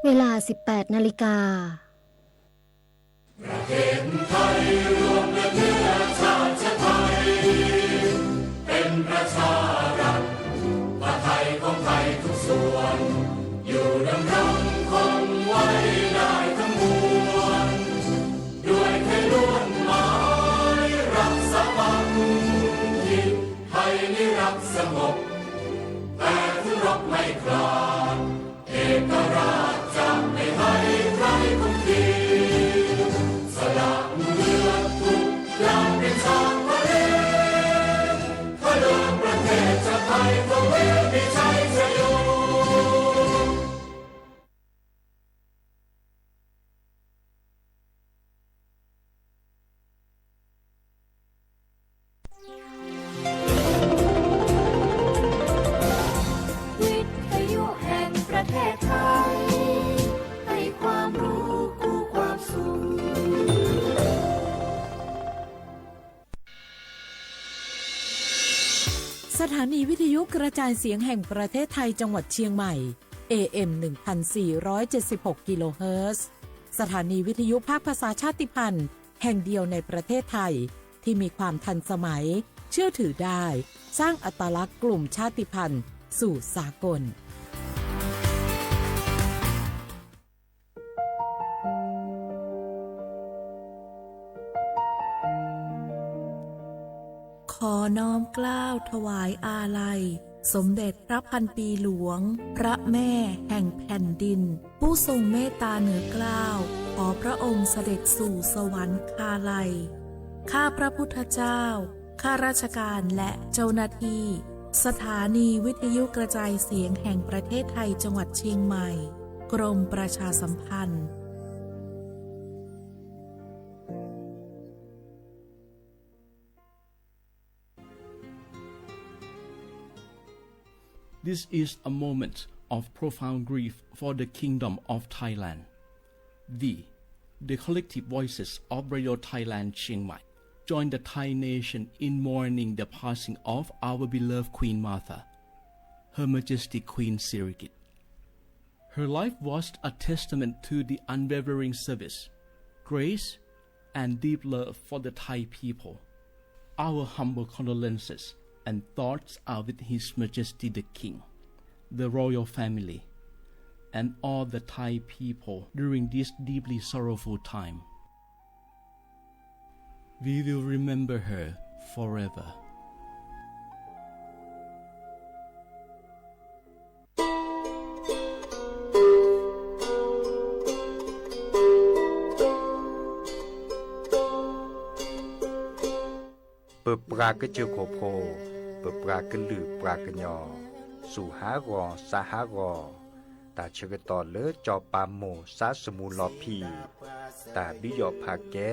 Ua li no, สิบแปดนาฬิกา เป็นประชารัฐ ผัดไทยของไทยทุกส่วน อยู่ดำรงคงไว้ได้ทั้งมวล ด้วยไทยล้วนหมาย รักสามัคคี ไทยนี้รักสงบ แต่ถึงรบไม่กล้า เอกราชจะไม่ให้ใครคุมที สละเลือดทุกอย่างเป็นชาติทะเล ถ้าเดินประเทศชาติไทยก็เวมีชัยชโย วิทยุแห่งประเทศไทย ให้ความรู้กู้ความสุข สถานีวิทยุกระจายเสียงแห่งประเทศไทยจังหวัดเชียงใหม่ เอ เอ็ม หนึ่งพันสี่ร้อยเจ็ดสิบหก กิโลเฮิรตซ์ สถานีวิทยุภาคภาษาชาติพันธุ์แห่งเดียวในประเทศไทย ที่มีความทันสมัย เชื่อถือได้ สร้างอัตลักษณ์กลุ่มชาติพันธุ์สู่สากล ขอน้อมเกล้าถวายอาลัย สมเด็จพระพันปีหลวง พระแม่แห่งแผ่นดิน ผู้ทรงเมตตาเหนือเกล้า ขอพระองค์เสด็จสู่สวรรคาลัย ข้าพระพุทธเจ้า ข้าราชการและเจ้าหน้าที่ สถานีวิทยุกระจายเสียงแห่งประเทศไทยจังหวัดเชียงใหม่ กรมประชาสัมพันธ์ This is a moment of profound grief for the Kingdom of Thailand. We, the collective voices of Radio Thailand Chiang Mai, join the Thai nation in mourning the passing of our beloved Queen Mother, Her Majesty Queen Sirikit. Her life was a testament to the unwavering service, grace, and deep love for the Thai people. Our humble condolences and thoughts are with His Majesty the King, the royal family, and all the Thai people during this deeply sorrowful time. We will remember her forever. ပပှၤကစၢၢ်ခိၣ်ဖိ, ပပှၤကလုာ်ပှၤကညီ, သူၣ်ဟးဂီၤသးဟးဂီၤ, တၢ်ဆၢကတီၢ်လၢစီၤပၤမိၢ်သးသမူလီၤဖှံ, တၢ်ဘံယီၣ်ဖးကဲ,